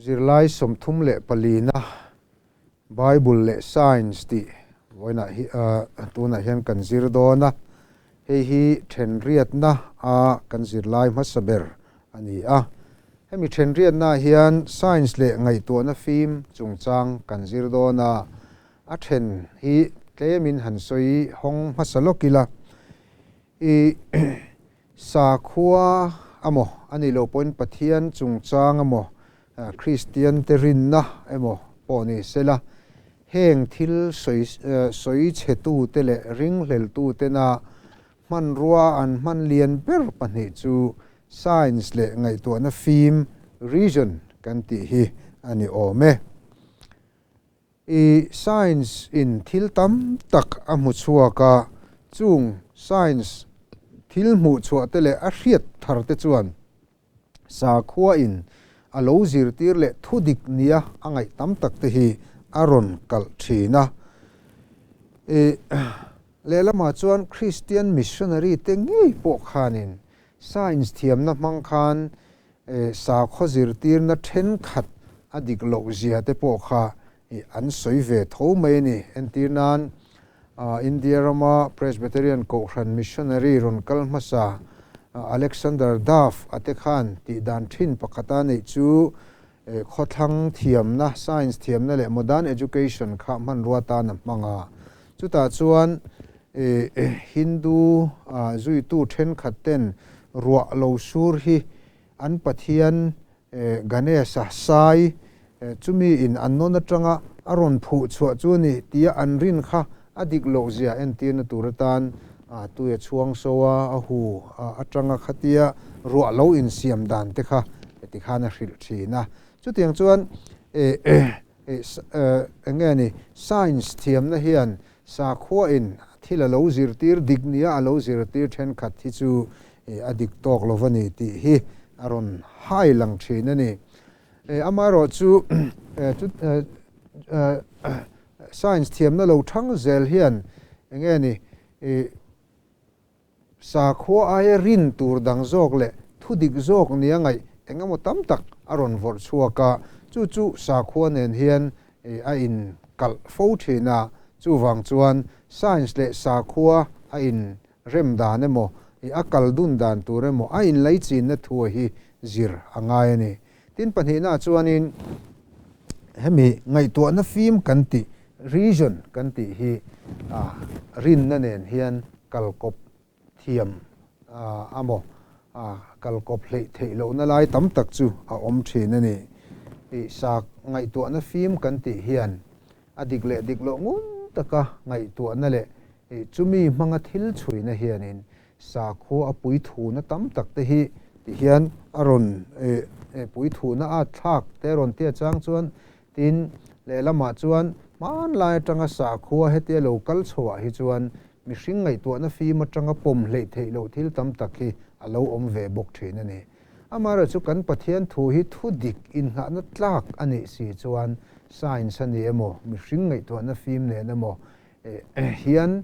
Zirlai 34na Bible leh Science tih vawiinah hi tunah hian kan zir dawn a, hei hi thenriatna a kan zirlai hmasa ber a ni a. Hemi thenriatna ah hian Science leh ngaihtuahna fim chungchang kan zir dawn a, a then hi tlemin han sawi hawng hmasa lawk ila. I Sakhua emaw a nih loh pawhin Pathian chungchang emaw, Kristian te rinna emaw pawh ni sela, heng thil sawi sawi chhetute leh ringhleltutena hmanrua an hman lian ber pahnih chu Science leh ngaihtuahna fim, Reason, kan tih hi a ni awm e. I science in thil tam tak a hmu chhuak a, chung science thil hmuh chhuah te leh a hriat thar te chuan sakhua in a lo zirtir leh thu dik nia a ngaih tam tak te hi a rawn kalh thin a. I lehlamah chuan Christian missionary te ngei pawh khanin science thiamna hmang khan Sakhaw zirtirna thenkhat a dik loh zia te pawh kha an sawi ve tho mai a ni. Entir nan, India rama Presbyterian Kohhran missionary rawn kal hmasa Alexander Duff a te khan tih dan thin pakhata neih chu khawthlang thiamna, science thiamna leh modern education kha hmanrua tan a hmang a. Chutah chuan Hindu zuitu thenkhat ten ruah lo sur hi an pathian Ganesha sai chumi in an nawn atanga a rawn phuh chhuah chu a ni tia an rin kha a dik loh zia entirna tur atan tui a chhuang so a, a hu atanga khatia ruah lo insiam dan te kha tikhan a hrilh thin a. Chutiang chuan Eng nge ni, science thiamna hian sakhuain thil a lo zirtir dik nia a lo zirtir thenkhat hi chu a dik tawk lo va ni tih hi a rawn hai lang thin a ni. Amaherawh chu science thiamna lo thang zel hian eng nge ni, Sakhua aia rin tur dang zawk leh thu dik zawk nia ngaih eng emaw tam tak a rawn vawrh chhuak a, chu chu sakhua nen hian a in kalh fo thin a, chuvang chuan science leh sakhua a in rem dan emaw, a kal dun dan tur emaw a inlaichinna thua hi zir a ngai a ni. Tin pahnihna chuanin hemi ngaihtuahna fim kan tih, reason kan tih hi rinna nen hian kalkawp thiam a maw, kalkawp hleih theih lohna lai tam tak chu a awm thin a ni. I sak ngaihtuahna fim kan tih hian a dik leh dik loh ngun taka ngaihtuahna leh chumi hmanga thil chhuina hianin Sakhua a puithuna tam tak te hi ti hian a rawn puithuna a thlak te a rawn tia chang chuan tin lehlamah chuan hmanlai atanga sakhua hetia lo kal chhoah hi chuan mihring ngaihtuahna fim atanga pawm hleih theih loh thil tam tak hi a lo awm ve bawk thin a ni. Amaherawhchu chu kan Pathian thu hi thu dik inngahna tlak a nih si chuan science a ni emaw mihring ngaihtuahna fim nen emaw hian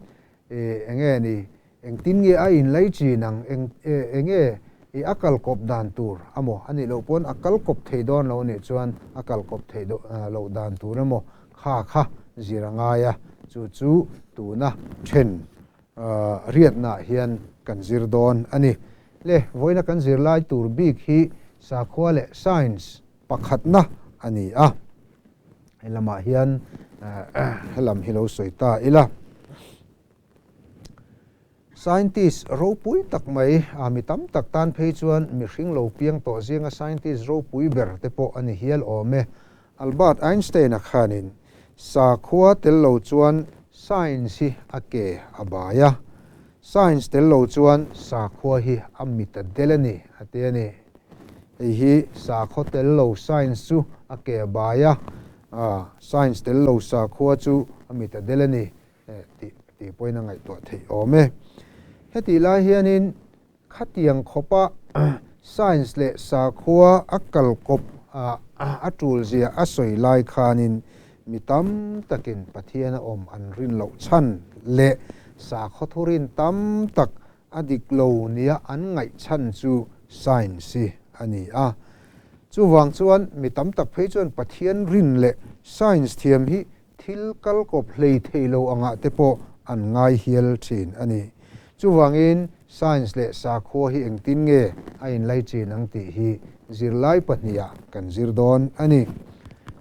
Enge ni, engtin nge a inlai chin ang, eng enge i a kal kawp dan tur amaw a nih loh pawn a kal kawp thei dawn lo anih chuan a kal kawp thei loh dan tur emaw kha kha zir a ngai a, chu chu tuna then riatnaah hian kan zir dawn a ni. Le, vawiina kan zir lai tur bik hi sakhua leh science pakhatna a ni a. Helamah hian helam hi lo sawi ta ila. Scientist ropui tak mai, a mi tam tak tan phei chuan mihring lo piang tawh zinga scientist ropui ber te pawh a ni hial awm e. Albert Einstein-a khanin sakhua tel lo chuan science hi a ke a bai a, science tel lo chuan sakhua hi a mit a del a ni, a ti a ni. Hei hi sakhaw tel lo science chu a ke a bai a, science tel lo sakhua chu a mit a del a ni tih tih pawhin a ngaihtuah theih awm e. Hetih lai hianin khatiang khawpa science leh sakhua a kalkawp a tul zia a sawi lai khanin mi tam takin Pathian a awm an rin loh chhan leh sakhaw thurin tam tak A dik lo nia an ngaih chhan chu science hi a ni a. Chuvang chuan mi tam tak phei chuan Pathian rin leh science thiam hi thil kal kawp hlei thei lo angah te pawh an ngai hial thin a ni. Chuvangin science leh sakhua hi engtin nge a inlai chin ang tih hi zirlai pahnihah kan zir dawn a ni.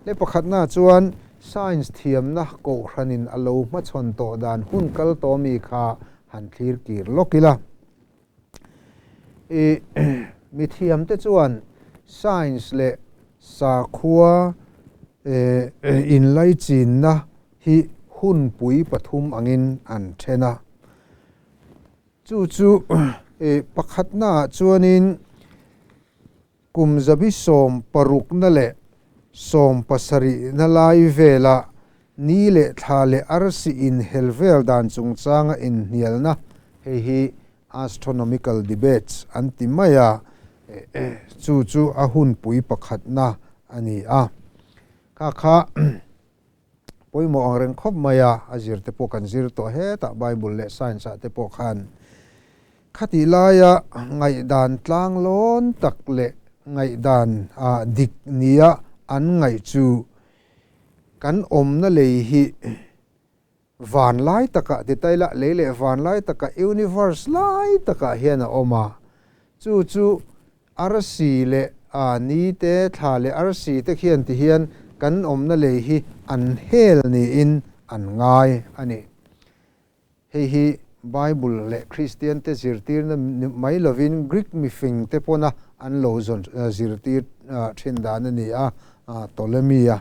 Le pakhatna chuan science thiamna kohhranin a lo hmachhawn tawh dan hun kal tawh mi kha han thlir kir lawk ila. I mithiamte chuan science leh sakhua inlaichinna hi hunpui pathum angin an then a. Chu chu pakhatnaah chuanin kum zabi sawmparukna leh sawmpasarihna lai vela ni leh thla leh arsi inhel vel dan chungchanga inhnialna, hei hi astronomical debates an ti mai a, chu chu a hunpui pakhatna a ni a. Kha kha pawimawh ang reng khawp mai a, a zir te pawh kan zir tawh hetah Bible leh Science ah te pawh khan khatih laia ngaihdan tlanglawn tak leh ngaihdan dik nia an ngaih chu kan awmna lei hi van lai takah ti ta ila lei leh van lai takah universe lai takah hian a awm a, chu chu Arsi leh a ni te, thla leh arsi te khian ti hian kan awmna lei hi an hel niin an ngai a ni. Hei hi Bible leh Kristian te zirtirna mai lovin Greek mifing te pawna an lo zawn zirtir thin dan a ni a, Ptolemy-a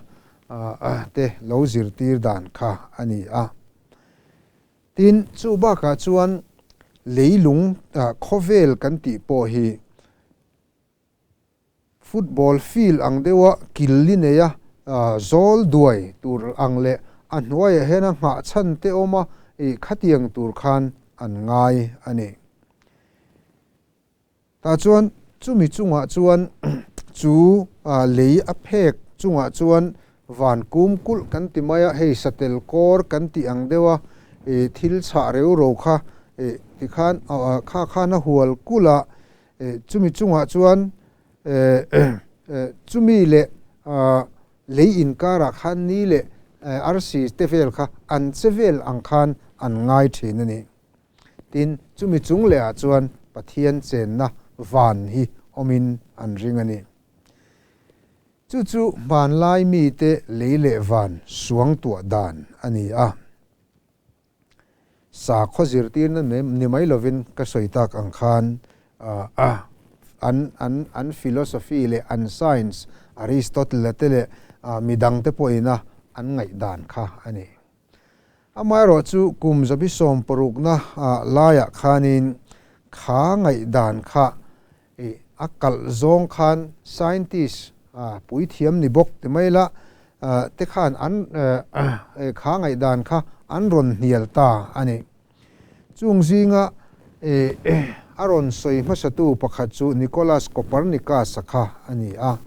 te lo zirtir dan kha a ni a. Tin, chu bakah chuan leilung khawvel kan tih pawh hi football field ang deuha kil li neia zawl duai tur ang leh a hnuaiah hian a nghah chhan te awm a, khatiang tur khan an ngai a ni. Tah chuan chumi chungah chuan chu lei a phek chungah chuan van kum kulh kan ti mai a, hei satel kawr kan tih ang deuh a thil chhah reu ro kha tikhan kha khan a hual kulh a, chumi chungah chuan chumi leh lei inkarah khan ni leh arsi te vel kha an che vel ang khan an ngai thin a ni. Tin, chumi chung lehah chuan Pathian chenna van hi awmin an ring a ni. Chu chu hmanlai mite lei leh van suangtuah dan a ni a. Sakhaw zirtirna ni mai lovin ka sawi tak ang khan an an an philosophy leh an science Aristotle-a te leh midangte pawhina an ngaihdan kha a ni. Amaherawh chu kum zabi sawmparukna laiah khanin kha ngaihdan kha a kalh zawng khan scientist puithiam ni bawk ti mai la te khan an kha ngaihdan kha an rawn hnial ta a ni. Chung zinga a rawn sawi hmasatu pakhat chu Nicholas Copernicus-a kha a ni a.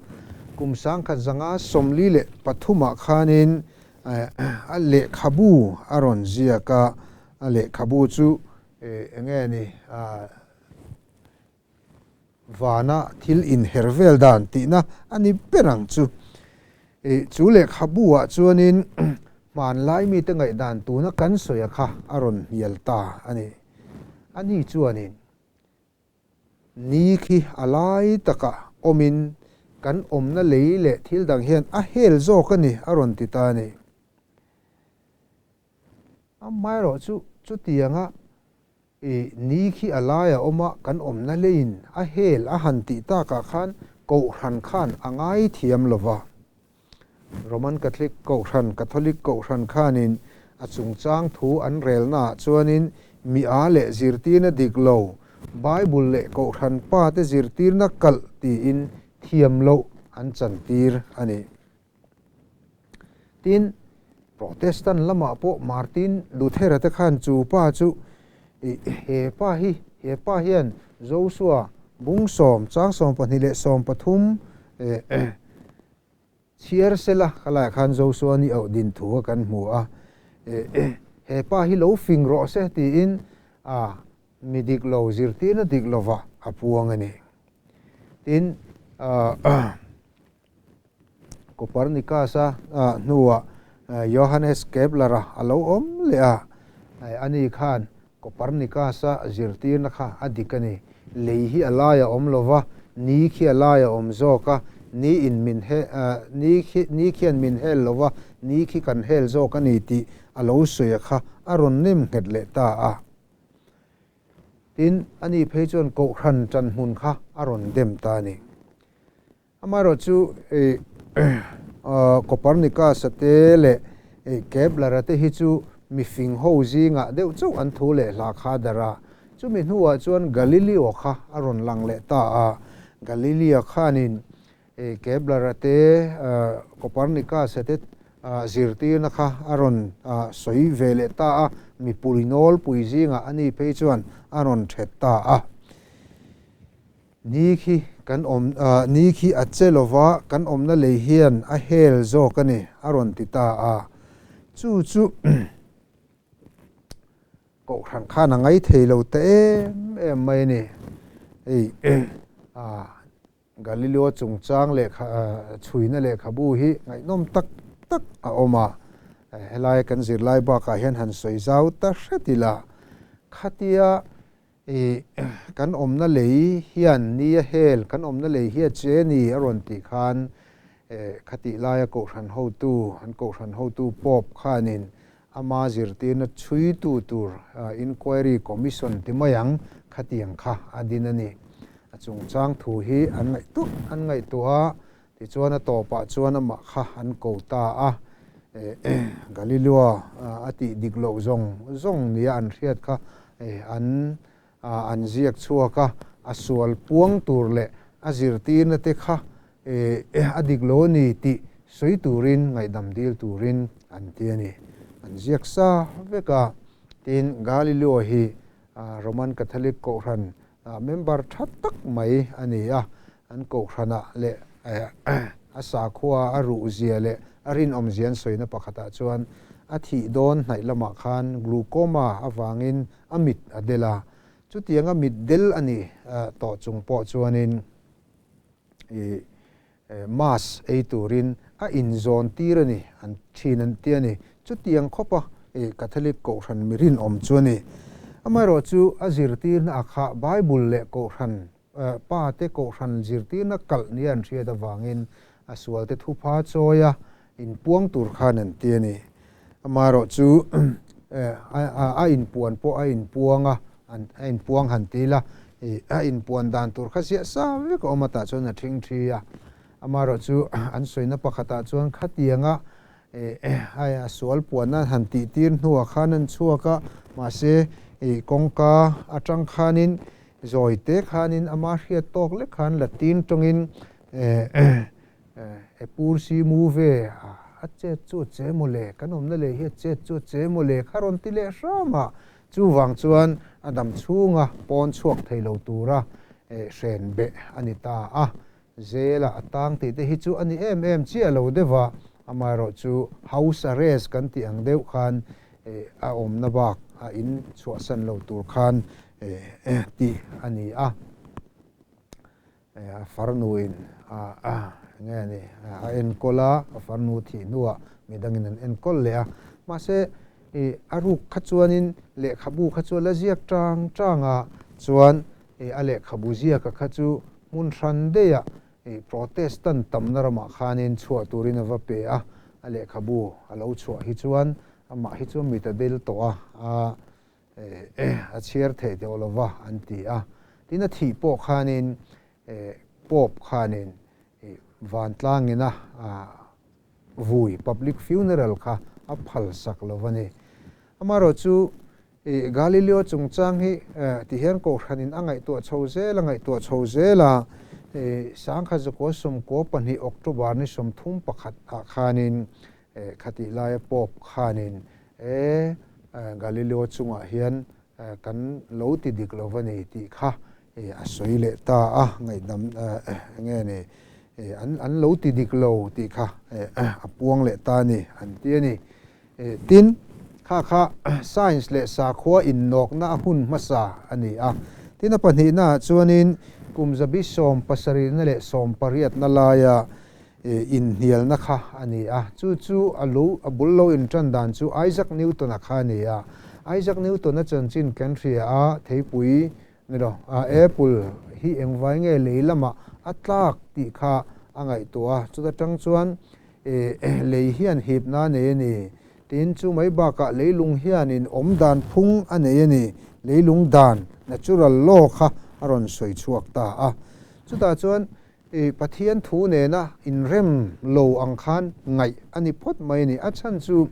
Kum 1943ah khanin a lehkhabu a rawn ziak a, a lehkhabu chu eng nge ni vana thil inher vel dan tihna a ni ber ang chu. Chu lehkhabu ah chuanin hmanlai mite ngaihdan tuna kan sawi a kha a rawn hnial ta a ni. Ani chuanin Ni khi a lai takah awmin kan awmna lei leh thil dang hian a hel zawk a ni, a rawn ti ta a ni. Amaherawhchu chutianga i ni khi a laia awm a, kan awmna leiin a hel a han tih takah khan Kohhran khan a ngaithiam lo va. Roman Catholic Kohhran, Catholic Kohhran khanin a chungchang thu an relnaah chuanin mi a leh zirtirna dik lo, Bible leh Kohhran pa te zirtirna kalh tiin thiam loh an chantir a ni. Tin, Protestant lamah pawh Martin Luther-a te khan chu pa chu he pa hi, he pa hian Joshua bung sawm, chang 12 le 13 Chhiar sela ka laiah khan Joshua ni auh din thu a kan hmu a, he pa hi lo fing rawh se tiin a mi dik lo zirtirna dik lovah a puang a ni. Tin, Copernicus-a hnuah Johannes Kepler-a a lo awm leh a, ani khan Copernicus-a zirtirna kha a dik a ni. Lei hi a lai a awm lo va, ni khi a lai a awm zawk a, ni in min he, ni khi, ni khian min hel lo va, ni khi kan hel zawk a ni tih a lo sawi a kha a rawn nem nghet leh ta a. Tin, ani phei chuan Kohhran ṭanhmun kha a rawn dem ta a ni. Amaherawhchu, Copernicus-a te leh Kepler-a te hi chu mifing ho zingah deuh chauh an thu leh hla kha a darh a. Chumi hnuah chuan Galileo kha a rawn lang leh ta a. Galileo khanin Kepler-a te, Copernicus-a te zirtirna kha a rawn sawi ve leh ta a, mipui nawlpui zingah a ni phei chuan a rawn that ta a. Ni khi kan awm, ni khi a che lova kan awmna lei hian a hel zawk a ni, a rawn ti ta a. Chu chu Kohhran khan a ngai thei lo ta em em mai a ni. Hei Galileo chungchang lehkha chhuina lehkhabu hi ngaihnawm tak tak a awm a. Helai kan zirlai bakah hian han sawi zau ta hret ila, khatia I kan awmna lei hian ni a hel, kan awmna lei hi a che ni a rawn tih khan khatih laia Kohhran hotu, an Kohhran hotu Pope khanin ama zirtirna chhuitu tur Inquiry Commission ti mai ang khatiang kha a din a ni. A chungchang thu hi an ngaihtuah an ngaihtuah a, Tichuan a tawpah chuan amah kha an ko ta a, Galileo a tih dik loh zawng zawng nia an hriat kha an an ziak chhuak a, a sual puang tur leh a zirtirna te kha a dik lo a ni tih sawi turin ngaihdam dil turin an ti a ni. An ziak sa vek a, tin Galileo hi Roman Catholic Kohhran Member tha tak mai a ni a, an kohhranah leh a sakhua a ruhzia leh a rinawmzia an sawina pakhatah chuan a thih dawn hnaih lamah khan glaucoma avangin a mit a del a, chutianga mit del a ni tawh chung pawh chuanin i mass ei turin a inzawn tir a ni, an thin an ti a ni. Chutiang khawpa Catholic Kohhran mi rinawm chu a ni. Amaherawhchu a zirtirna a kha Bible leh Kohhran pa te Kohhran zirtirna kalh nia an hriat avangin a sualte thupha chawi a inpuang tur khan an ti a ni. Amaherawhchu a inpuan pawh a inpuang a, a inpuang han ti ila, a inpuan dan tur kha ziah sa vek a awm a tah chuan a thing thi a. Amaherawhchu an sawina pakhatah chuan khatianga a sual puanna han tih tir hnuah khan an chhuak a, mahse kawngka atang khanin zawi te khanin ama hriat tawk lek khan Latin tawngin E pur si mu ve a, a chet chu a che maw le, kan awmna leh hi a chet chu a che maw le kha rawn ti leh hram a, chuvang chuan a dam chhunga pawn chhuak thei lo tura hren beh a ni ta a, zela a tang tih te hi chu a ni em em chiah lo deuh a, amaherawh chu house arrest kan tih ang deuh khan a awmna bak a in chhuahsan lo tur khan tih a ni a. A farnuin a enge ni a enkawl a, a farnu thih hnuah midangin an enkawl leh a. Mahse i a ruk kha chuanin lehkhabu kha chu a la ziak tang tang a, chuan i a lehkhabu ziaka kha chu hmun hran daihah i Protestant tamna ramah khanin chhuah turin a va pe a, a lehkhabu a lo chhuah hi chuan amah hi chu mit a del tawh a, a a chhiar theih deuh lo va an ti a. Tin a thih pawh khanin Pope khanin vantlangina vui, public funeral, kha a phal sak lo va ni. Amaherawh chu Galileo chungchang hi tihian Kohhranin a ngaihtuah chho zel a ngaihtuah chho zel a, 1992 October ni 31 ah khanin Khatih laia Pope khanin, E, Galileo chungah hian kan lo ti dik lo va ni tih kha a sawi leh ta a, ngaihdam enge ni, an lo ti dik lo tih kha a puang leh ta a ni, an ti a ni. Tin, kha kha science leh sakhua innawkna a hun hmasa a ni a. Tin, a pahnihnaah chuanin kum zabi 17 na leh 18 na laia, inhnialna kha a ni a. Chu chu a lo a bul lo intan dan chu Isaac Newton-a kha a ni a. Isaac Newton-a chanchin kan hria a, theipui ni lo, apple hi engvai nge lei lamah a tlak tih kha a ngaihtuah a. Chuta tang chuan lei hian hipna a nei a ni. Tin, chu mai bakah leilung hianin awm dan phung a nei a ni. Leilung dan, natural law, kha a rawn sawi chhuak ta a. Chutah chuan Pathian thu nena inrem lo ang khan ngaih a ni phawt mai a ni. A chhan chu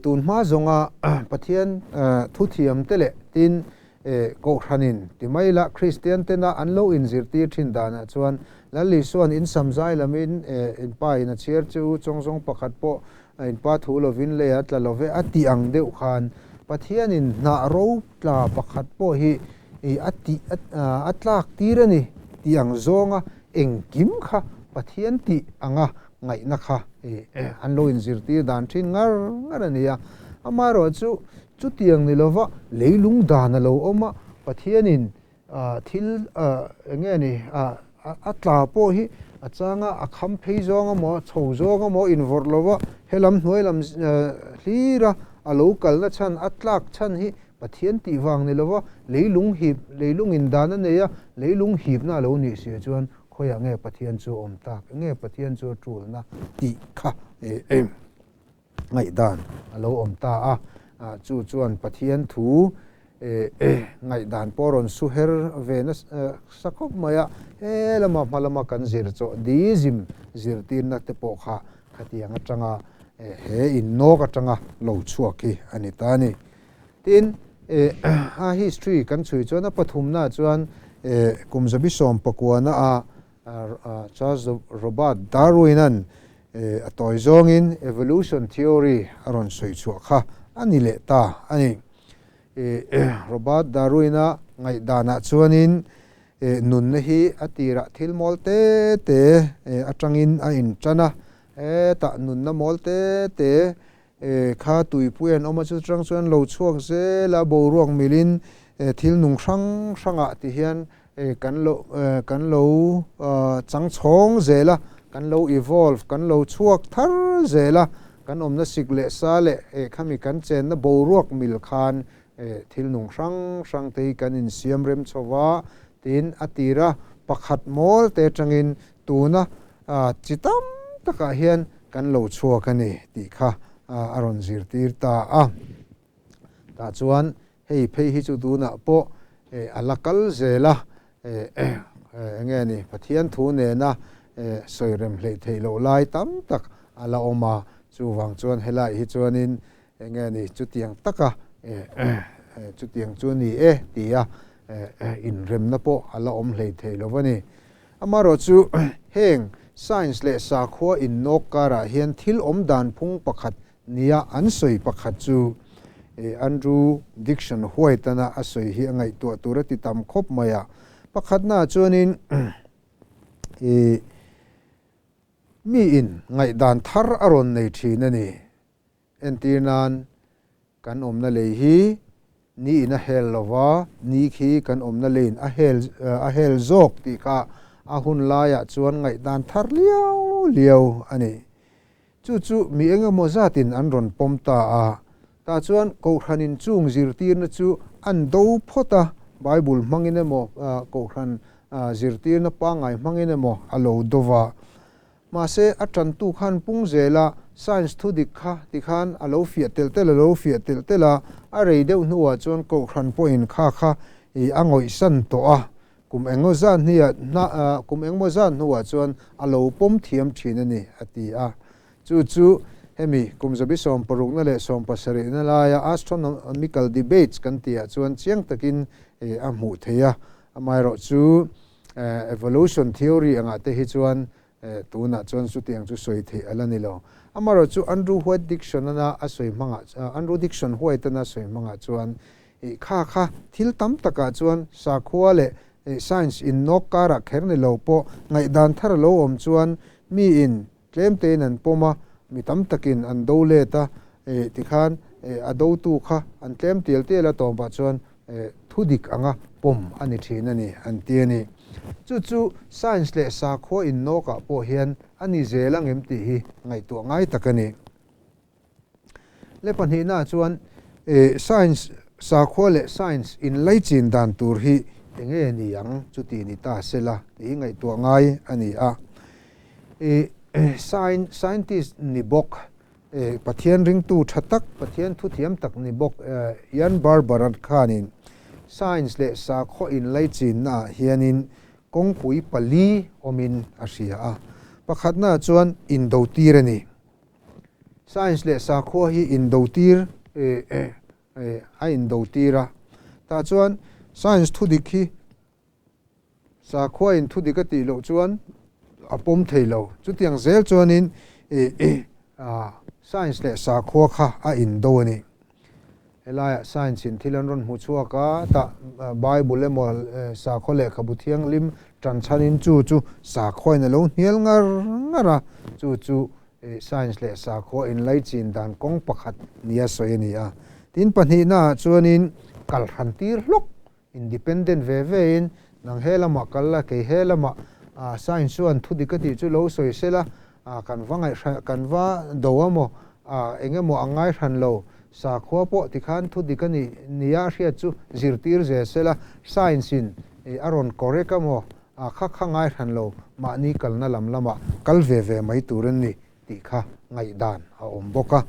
tun hma zawnga Pathian thuthiam te leh tin Kohhranin ti mai la Kristian tena an lo inzirtir thin danah chuan Lal Isua'n in samzai lamin in pa in a chhiar che u, chawngzawng pakhat pawh in pa thu lovin lei a tla lo ve a tih ang deuh khan Pathianin hnah ro tla pakhat pawh hi a tih a tlak tir a ni tih ang zawnga engkim kha Pathian tih anga ngaihna kha an lo inzirtir dan thin ngar ngar a ni a. Amaherawhchu Chutiang ni lova leilung dan a lo awm a, Pathianin thil eng nge ni a tla pawh hi a changa a kham phei zawng emaw chho zawng emaw invawrh lova helam hnuai lam hlira a lo kalna chhan a tlak chhan hi Pathian tih vang ni lova leilung hip leilungin dan a nei a, leilung hipna a lo nih si chuan khawiah nge Pathian chu a awm tak, eng nge Pathian chu a tulna tih kha ngaihdan a lo awm ta a, chu chuan Pathian thu ngaihdan pawh a rawn su her ve nasa khawp mai a, he lama hma lama kan zir chawh deism zirtirna te pawh kha khatiang atanga he innawk atanga lo chhuak hi a ni ta a ni. Tin, a history kan chhui chuan a pathumnaah chuan kum zabi sawmpakuana a Charles Robert Darwin-a'n a tawi zawngin evolution theory a rawn sawi chhuah kha a ni leh ta a ni. Robert Darwin-a ngaihdanah chuanin nunna hi a tirah thil mawl te te atangin a intan a, hetah nunna mawl te te kha tuipui an awm a, chu chang chuan lo chhuak zel a, boruak milin thil nung hrang hrangah ti hian kan lo kan lo chang chhawng zel a, kan lo evolve, kan lo chhuak thar zel a, kan awmna sik leh sa leh khami kan chenna boruak mil khan thil nung hrang hrang te hi kan insiam rem chho va, tin a tira pakhat mawl te atangin tuna chi tam takah hian kan lo chhuak a ni tih kha a rawn zirtir ta a. Tah chuan hei phei hi chu tunah pawh a la kal zel a, eng nge ni Pathian thu nena sawi rem hleih theih loh lai tam tak a la awm a, chuvang chuan helai hi chuanin eng nge ni chutiang taka chutiang chu ni e tia inremna pawh a la awm hleih theih lo a ni. Amaherawhchu heng science leh sakhua innawk karah hian thil awm dan phung pakhat nia an sawi pakhat chu Andrew Dickson White-ana a sawi hi a ngaihtuah tur a ti tam khawp mai a. Pakhatnaah chuanin miin ngaihdan thar a rawn nei thin a ni. Entir nan, kan awmna lei hi ni in a hel lo va, ni khi kan awmna leiin a hel a hel zawk tih kha a hun laiah chuan ngaihdan thar liau liau a ni. Chu chu mi eng emaw zatin an rawn pawm ta a, tah chuan Kohhranin chung zirtirna chu an do phawt a, Bible hmangin emaw Kohhran zirtirna pangngai hmangin emaw a lo do va. Mahse, a tantu khan pung zela science thu dik kha ti khan a lo fiah telh telh a lo fiah telh telh a, a rei deuh hnuah chuan Kohhran pawhin kha kha i a ngawihsan tawh a, kum engmaw zat hniah hna kum engmaw zat hnuah chuan a lo pawm thiam thin a ni, a ti a. Chu chu hemi kum zabi sawmparukna leh sawmpasarihna laia astronomical debates kan tihah chuan chiang takin a hmuh theih a, amaherawhchu Evolution theory angah te hi chuan tunah chuan chutiang chu sawi theih a la ni lo. Amaherawh chu Andrew White Dickson ana a sawi hmangah Andrew Dickson White ana a sawi hmangah chuan ih kha kha thil tam takah chuan sakhua leh science innawk karah kher ni lo pawh ngaihdan thar a lo awm chuan miin tlem tein an pawm a, mi tam takin an do let a, tikhan a dotu kha an tlem tial tial a tawpah chuan thu dik anga pawm a ni thin a ni an ti a ni. Chu chu science leh sakhua innawkah pawh hian a ni zel ang em tih hi ngaihtuah ngai tak a ni. Le pahnihnaah chuan science, sakhua leh science inlaichin dan tur hi enge ni ang chu tih ni ta sela tih hi ngaihtuah ngai a ni a. Scientist ni bawk, Pathian ringtu tha tak, Pathian thuthiam tak ni bawk Ian Barber-a khanin science leh sakhaw inlaichinnaah hianin kawngpui pali awmin a hria a. Pakhatnaah chuan indotir a ni. Science leh sakhua hi indotir a indotir a, tah chuan science thudik hi sakhua in thudik a tih loh chuan a pawm thei lo. Chutiang zel chuanin science leh sakhua kha a indo a ni. Helaiah science in thil an rawn hmu chhuak a, tah Bible emaw sakhaw lehkhabu thianghlim tan chhanin chu chu sakhaw in a lo hnial ngar ngar a, chu chu science leh sakhaw inlaichin dan kawng pakhat nia sawi a ni a. Tin, pahnihnaah chuanin kal hran tir hlawk, independent ve ve in nang he lamah kal la, kei he lamah science chuan thu dik a tih chu lo sawi sela, kan va ngaih kan va do a maw, eng emaw a ngai hran lo, sakhua pawh tikhan thu dik a nih nia a hriat chu zirtir zel sela, science in a rawn correct a maw, kha kha ngai hran lo, mahni kalna lam lamah kal ve ve mai tur an ni tih kha ngaihdan a awm bawk a.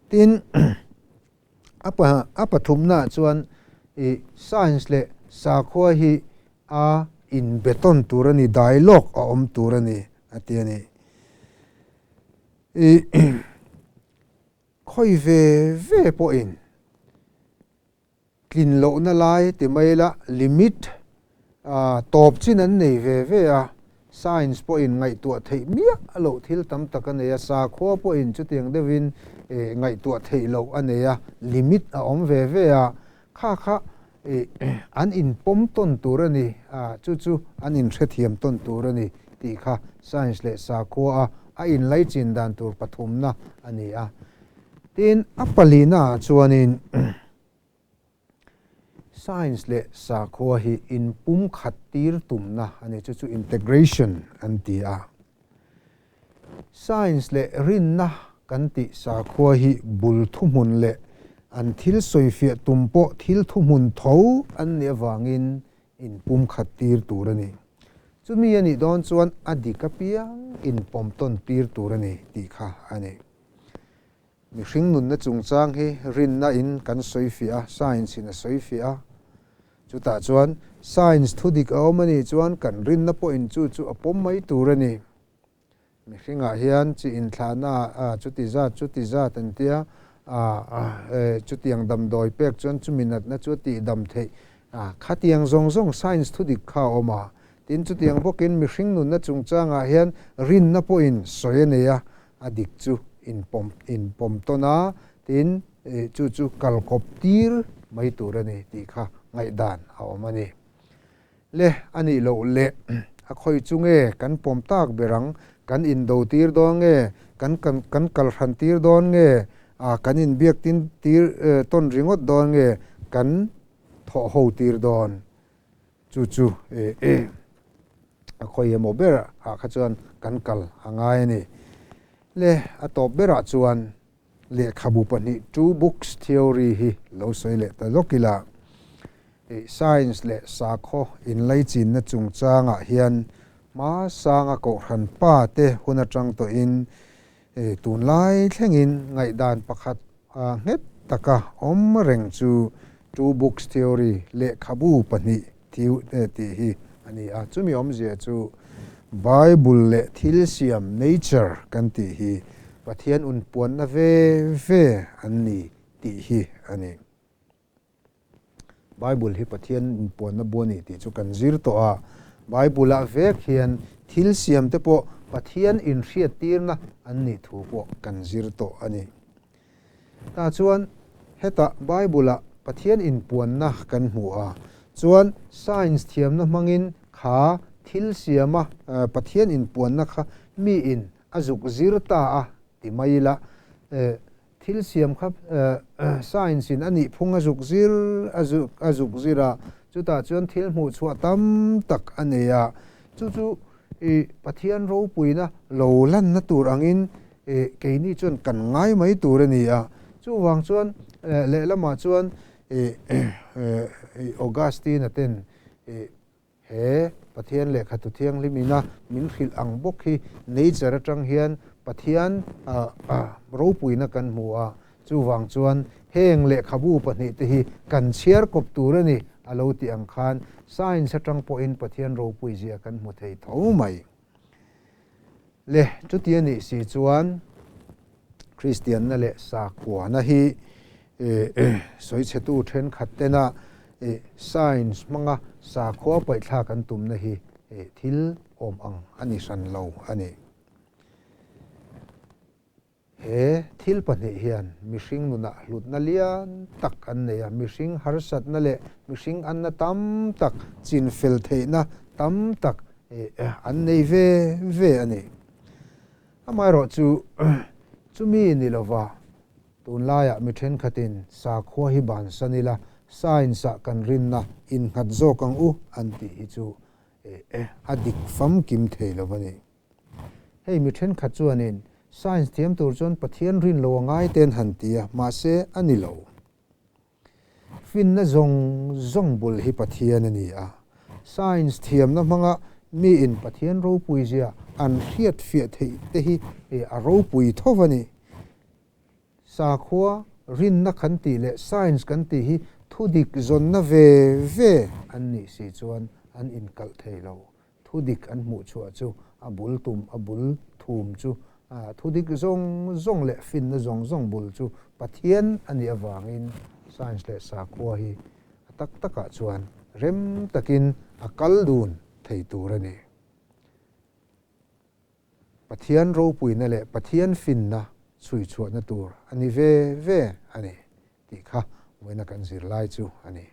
Tin. A pathumnaah chuan i science leh sakhua hi a inbetawn tur a ni, dialogue a awm tur a ni a ti a ni. I khawi ve ve pawhin tlin lohna lai ti mai ila limit tawp chin an nei ve ve a, science pawhin ngaihtuah theih miah loh thil tam tak a nei a, sakhua pawhin chutiang deuhin ngaihtuah theih loh a nei a, limit a awm ve ve a, kha kha an inpawm tawn tur a ni, chu chu an inhrethiam tawn tur a ni tih kha science leh sakhua a a inlaichin dan tur pathumna a ni a. Tin, a palinaah chuanin. Science leh sakhua hi inpumkhat tir tumna a ni, chu chu integration an ti a. Science leh rinna kan tih sakhua hi bul thuhmun leh an thil sawifiah tum pawh thil thuhmun tho an nih avangin inpumkhat tir tur a ni. Chumi a nih dawn chuan a dik apiang inpawm tawn tir tur a ni tih kha a ni. Mihring nunna chungchang hi rinna in kan sawi fiah a, science in a sawi fiah a. Chutah chuan science thu dik a awm a nih chuan kan rinna pawhin chu chu a pawm mai tur a ni. Mihringah hian chi inthlahna ah chuti zat chuti zat an tia, chutiang damdawi pek chuan chumi natna chu a tihdam theih. Khatiang zawng zawng science thu dik kha a awm a. Tin, chutiang bawkin mihring nunna chungchangah hian rinna pawhin sawi a nei a, a dik chu inpawm inpawm tawn a, tin chu chu kalkawp tir mai tur a ni tih kha ngaihdan a awm a ni. Le a nih loh leh a khawi chu nge kan pawm tak ber ang, kan indo tir dawn nge, kan kan kan kal hran tir dawn nge, a kan inbiak tin tir tawn ringawt dawn nge, kan thawh ho tir dawn. Chu chu a khawi emaw ber ah kha chuan kan kal a ngai a ni. Le a tawp berah chuan lehkhabu pahnih two books theory hi lo sawi leh ta lawk ila. Science leh sakhaw inlaichinna chungchangah hian hma sanga kohhran pa te hun atang tawhin tunlai thlengin ngaihdan pakhat nghet taka awm reng chu two books theory, lehkhabu pahnih tih hi a ni a. Chumi awmzia chu Bible leh thil siam, nature, kan tih hi Pathian unpuanna ve ve an ni tih hi a ni. Bible hi Pathian inpuanna bu a ni tih chu kan zir tawh a. Bible-ah vek hian thil siamte pawh Pathian inhriattirna an nih thu pawh kan zir tawh a ni. Tah chuan hetah Bible-ah Pathian inpuanna kan hmu a, chuan science thiamna hmangin kha thil siama Pathian inpuanna kha miin a zuk zir ta a ti mai ila. Thil siam kha science in a nih phung a zuk zir a zuk a zuk zir a, Chutah chuan thil hmuh chhuah tam tak a nei a, chu chu i Pathian ropuina lo lanna tur angin i keini chuan kan ngai mai tur a ni a. Chuvang chuan lehlamah chuan i Augustine-a ten i He Pathian lehkhatu thianghlim ina min hrilh ang bawk hi nature atang hian Pathian ropuina kan hmu a, chuvang chuan heng lehkhabu pahnihte hi kan chhiar kawp tur a ni a lo tih ang khan science atang pawhin Pathian ropui zia kan hmu thei tho mai. Le, chuti a nih si chuan Kristianna leh sakhuana hi sawichhetu thenkhat tena science hmanga sakhua paihthlak an tumna hi thil awm ang a ni hran lo a ni. He thil pahnih hian mihring nunah hlutna lian tak an nei a, mihring harsatna leh mihring anna tam tak chinfel theihna tam tak an nei ve ve a ni. Amaherawhchu, chumi ni lova tunlaiah mi thenkhatin sakhua hi bansan ila science-ah kan rinna innghat zawk ang u an tih hi chu a dik famkim thei lo a ni. Hei mi thenkhat chuanin science thiam tur chuan Pathian rin lo a ngai te an han ti a, mahse a ni lo. Finna zawng zawng bul hi Pathian a ni a, science thiamna hmanga miin Pathian ropui zia an hriat fiah theih te hi a ropui tho a ni. Sakhua rinna kan tih leh science kan tih hi thudik zawnna ve ve an nih si chuan an inkalh thei lo. Thudik an hmuh chhuah chu a bul tum, a bul thum chu thudik zawng zawng leh finna zawng zawng bul chu Pathian a nih avangin science leh sakhua hi a tak takah chuan rem takin a kal dun thei tur a ni. Pathian ropuina leh Pathian finna chhui chhuahna tur a ni ve ve a ni tih kha vawiina kan zirlai chu a ni.